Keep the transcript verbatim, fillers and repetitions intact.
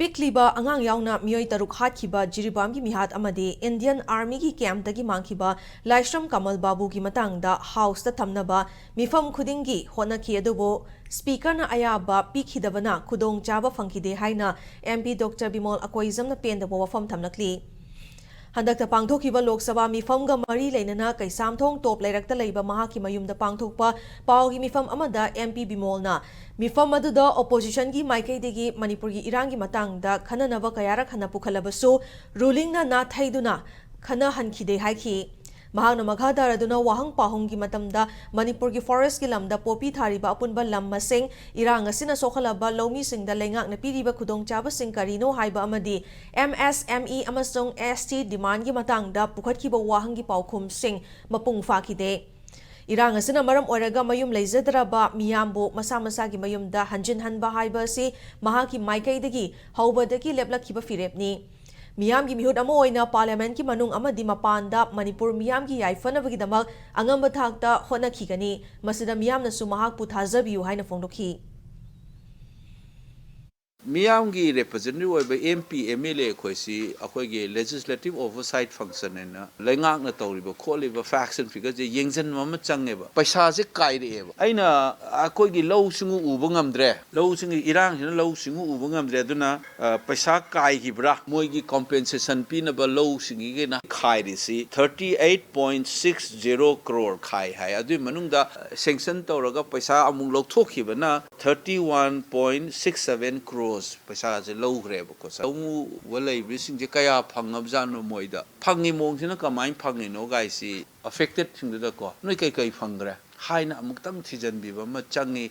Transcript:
ꯄꯤꯛꯂꯤꯕ ꯑꯉꯥꯡ ꯌꯥꯎꯅ ꯃꯤꯑꯣꯏ ꯇꯔꯨꯛ ꯍꯥꯠꯈꯤꯕ ꯖꯤꯔꯤꯕꯥꯝꯒꯤ ꯃꯤꯍꯥꯠ ꯑꯃꯗꯤ ꯏꯟꯗꯤꯌꯟ ꯑꯥꯔꯃꯤꯒꯤ ꯀꯦꯝꯞꯇꯒꯤ ꯃꯥꯡꯈꯤꯕ ꯂꯥꯏꯁ꯭ꯔꯝ ꯀꯃꯜ ꯕꯥꯕꯨꯒꯤ ꯃꯇꯥꯡꯗ ꯍꯥꯎꯁꯇ ꯊꯝꯅꯕ ꯃꯤꯐꯝ ꯈꯨꯗꯤꯡꯒꯤ ꯍꯣꯠꯅꯈꯤ, ꯑꯗꯨꯕꯨ ꯁ꯭ꯄꯤꯀꯔꯅ ꯑꯌꯥꯕ ꯄꯤꯈꯤꯗꯕꯅ ꯈꯨꯗꯣꯡꯆꯥꯕ ꯐꯪꯈꯤꯗꯦ ꯍꯥꯏꯅ ꯑꯦꯝ ꯄꯤ ꯗꯣꯛꯇꯔ ꯕꯤꯃꯣꯜ ꯑꯀꯣꯏꯖꯝꯅ ꯄꯦꯟꯗꯕ ꯋꯥꯐꯝ ꯊꯝꯂꯛꯂꯤ꯫ ꯍꯟꯗꯛꯇ ꯄꯥꯡꯊꯣꯛꯈꯤꯕ ꯂꯣꯛ ꯁꯚꯥ ꯃꯤꯐꯝꯒ ꯃꯔꯤ ꯂꯩꯅꯅ ꯀꯩꯁꯥꯝꯊꯣꯡ ꯇꯣꯞ ꯂꯩꯔꯛꯇ ꯂꯩꯕ ꯃꯍꯥꯛꯀꯤ ꯃꯌꯨꯝꯗ ꯄꯥꯡꯊꯣꯛꯄ ꯄꯥꯎꯒꯤ ꯃꯤꯐꯝ ꯑꯃꯗ ꯑꯦꯝ ꯄꯤ ꯕꯤꯃꯣꯜꯅ ꯃꯤꯐꯝ ꯑꯗꯨꯗ ꯑꯣꯄꯣꯖꯤꯁꯟꯒꯤ ꯃꯥꯏꯀꯩꯗꯒꯤ ꯃꯅꯤꯄꯨꯔꯒꯤ ꯏꯔꯥꯡꯒꯤ ꯃꯇꯥꯡꯗ ꯈꯟꯅꯅꯕ ꯀꯌꯥꯔꯛ ꯍꯟꯅ ꯄꯨꯈꯠꯂꯕꯁꯨ ꯔꯨꯂꯤꯡꯅ ꯅꯥꯊꯩꯗꯨꯅ ꯈꯟꯅꯍꯟꯈꯤꯗꯦ ꯍꯥꯏꯈꯤ꯫ ꯃꯍꯥꯛꯅ ꯃꯈꯥ ꯇꯥꯔꯗꯨꯅ ꯋꯥꯍꯪ ꯄꯥꯎꯍꯪꯒꯤ ꯃꯇꯝꯗ ꯃꯅꯤꯄꯨꯔꯒꯤ ꯐꯣꯔꯦꯁ꯭ꯠꯀꯤ ꯂꯝꯗ ꯄꯣꯄꯤ ꯊꯥꯔꯤꯕ ꯑꯄꯨꯟꯕ ꯂꯝ ꯃꯁꯤꯡ, ꯏꯔꯥꯡ ꯑꯁꯤꯅ ꯁꯣꯛꯍꯜꯂꯕ ꯂꯧꯃꯤꯁꯤꯡꯗ ꯂꯩꯉꯥꯛꯅ ꯄꯤꯔꯤꯕ ꯈꯨꯗꯣꯡꯆꯥꯕꯁꯤꯡ ꯀꯔꯤꯅꯣ ꯍꯥꯏꯕ ꯑꯃꯗꯤ ꯑꯦꯝ ꯑꯦꯁ ꯑꯦꯝ ꯏ ꯑꯃꯁꯨꯡ ꯑꯦꯁ ꯇꯤ ꯗꯤꯃꯥꯟꯒꯤ ꯃꯇꯥꯡꯗ ꯄꯨꯈꯠꯈꯤꯕ ꯋꯥꯍꯪꯒꯤ ꯄꯥꯎꯈꯨꯝꯁꯤꯡ ꯃꯄꯨꯡ ꯐꯥꯈꯤꯗꯦ꯫ ꯏꯔꯥꯡ ꯑꯁꯤꯅ ꯃꯔꯝ ꯑꯣꯏꯔꯒ ꯃꯌꯨꯝ ꯂꯩꯖꯗ꯭ꯔꯕ ꯃꯤꯌꯥꯝꯕꯨ ꯃꯁꯥ ꯃꯁꯥꯒꯤ ꯃꯌꯨꯝꯗ ꯍꯟꯖꯤꯟꯍꯟꯕ ꯍꯥꯏꯕ ꯑꯁꯤ ꯃꯍꯥꯛꯀꯤ ꯃꯥꯏꯀꯩꯗꯒꯤ ꯍꯧꯕꯗꯒꯤ ꯂꯦꯞꯂꯛꯈꯤꯕ ꯐꯤꯔꯦꯞꯅꯤ꯫ ꯃꯤꯌꯥꯝꯒꯤ ꯃꯤꯍꯨꯠ ꯑꯃ ꯑꯣꯏꯅ ꯄꯥꯔꯂꯤꯌꯥꯃꯦꯟꯠꯀꯤ ꯃꯅꯨꯡ ꯑꯃꯗꯤ ꯃꯄꯥꯟꯗ ꯃꯅꯤꯄꯨꯔ ꯃꯤꯌꯥꯝꯒꯤ ꯌꯥꯏꯐꯅꯕꯒꯤꯗꯃꯛ ꯑꯉꯝꯕ ꯊꯥꯛꯇ ꯍꯣꯠꯅꯈꯤꯒꯅꯤ꯫ ꯃꯁꯤꯗ ꯃꯤꯌꯥꯝꯅꯁꯨ ꯃꯍꯥꯛꯄꯨ ꯊꯥꯖꯕꯤꯌꯨ ꯍꯥꯏꯅ ꯐꯣꯡꯗꯣꯛꯈꯤ꯫ ꯃꯤꯌꯥꯝꯒꯤ ꯔꯤꯄ꯭ꯔꯖꯦꯟꯇꯦꯇꯤꯚ ꯑꯣꯏꯕ M P M L A ꯑꯩꯈꯣꯏꯁꯤ ꯑꯩꯈꯣꯏꯒꯤ ꯂꯦꯖꯤꯁꯂꯦꯇꯤꯚ ꯑꯣꯚꯔꯁꯥꯏꯠ ꯐꯪꯁꯟ ꯍꯥꯏꯅ ꯂꯩꯉꯥꯛꯅ ꯇꯧꯔꯤꯕ ꯈꯣꯠꯂꯤꯕ ꯐꯦꯛꯁ ꯑꯦꯟ ꯐꯤꯒꯔꯁꯦ ꯌꯦꯡꯁꯤꯟꯕ ꯑꯃ ꯆꯪꯉꯦꯕ꯫ ꯄꯩꯁꯥꯁꯦ ꯀꯥꯏꯔꯛꯑꯦꯕ꯫ ꯑꯩꯅ ꯑꯩꯈꯣꯏꯒꯤ ꯂꯧ ꯁꯤꯡꯎ ꯎꯕ ꯉꯝꯗ꯭ꯔꯦ, ꯂꯧꯁꯤꯡꯒꯤ ꯏꯔꯥꯡꯁꯤꯅ ꯂꯧ ꯁꯤꯡꯎ ꯎꯕ ꯉꯝꯗ꯭ꯔꯦ, ꯑꯗꯨꯅ ꯑ, ꯄꯩꯁꯥ ꯀꯥꯏꯈꯤꯕ꯭ꯔꯥ, ꯃꯣꯏꯒꯤ ꯀꯣꯝꯄꯦꯟꯁꯦꯁꯟ ꯄꯤꯅꯕ ꯂꯧꯁꯤꯡꯒꯤꯅ ꯈꯥꯏꯔꯤꯁꯤ thirty eight point six zero crore ꯈꯥꯏ ꯍꯥꯏ꯫ ꯑꯗꯨꯒꯤ ꯃꯅꯨꯡꯗ ꯁꯦꯡꯁꯟ ꯇꯧꯔꯒ ꯄꯩꯁꯥ ꯑꯃꯨꯛ ꯂꯧꯊꯣꯛꯈꯤꯕꯅ thirty one point six seven crores ꯄꯩꯁꯥꯁꯦ ꯂꯧꯈ꯭ꯔꯦꯕꯀꯣ꯫ ꯂꯧꯎꯕ ꯂꯩꯕꯁꯤꯡꯁꯦ ꯀꯌꯥ ꯐꯪꯉꯕꯖꯥꯠꯅꯣ ꯃꯣꯏꯗ? ꯐꯪꯉꯤ ꯃꯑꯣꯡꯁꯤꯅ ꯀꯃꯥꯏꯅ ꯐꯪꯉꯤꯅꯣ ꯒꯥꯏꯁꯤ ꯑꯦꯐꯦꯛꯇꯦꯠꯁꯤꯡꯗꯨꯗꯀꯣ ꯅꯣꯏ ꯀꯩ ꯀꯩ ꯐꯪꯈ꯭ꯔꯦ ꯍꯥꯏꯅ ꯑꯃꯨꯛꯇꯪ ꯊꯤꯖꯤꯟꯕꯤꯕ ꯑꯃ ꯆꯪꯉꯤ꯫